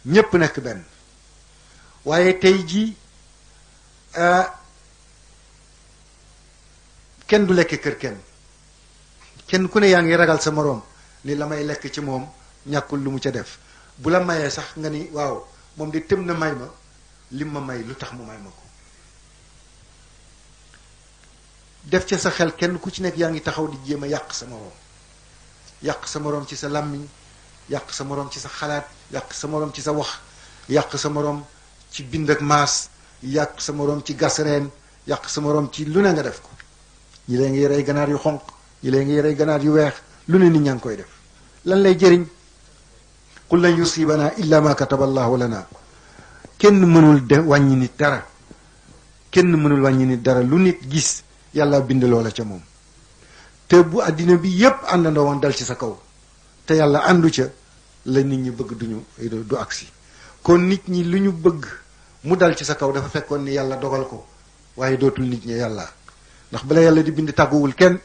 ñépp nekk benn. waaye tey jii kenn du lekk kër kenn ku ne yaa ngi ragal sa moroom ni la may lekk ci moom ñàkkul lu mu ca def bu la mayee sax nga ni waaw moom di tëm na may ma lim ma may lu tax mu may ma ko. def ca sa xel kenn ku ci nekk yaa ngi taxaw di jéem a yàq sa moroom, yàq sa moroom ci sa làmmiñ, yàq sa moroom ci sa xalaat, yàq sa moroom ci sa wax, yàq sa moroom ci bind ak maas, yàq sa moroom ci gas reen, yàq sa moroom ci lu ne nga def ko. ñi lee ngi rey ganaar yu xonq, ñi lee ngi rey ganaar yu weex, lu ne nit ñaa ngi koy def. lan lay jëriñ? qul lan yusibana illa ma kataba allahu lana. kenn mënul wàññi nit dara, kenn mënul wàññi nit dara. lu nit gis yàlla bind loola ca moom. te bu àddina bi yépp àndandoo woon dal ci sa kaw te yàlla àndu ca, la nit ñi bëgg du agsi. kon nit ñi lu ñu bëgg mu dal ci sa kaw dafa fekkoon ni yàlla dogal ko, waaye dootul nit ñi yàlla. ndax bala yàlla di bind tàgguwul kenn.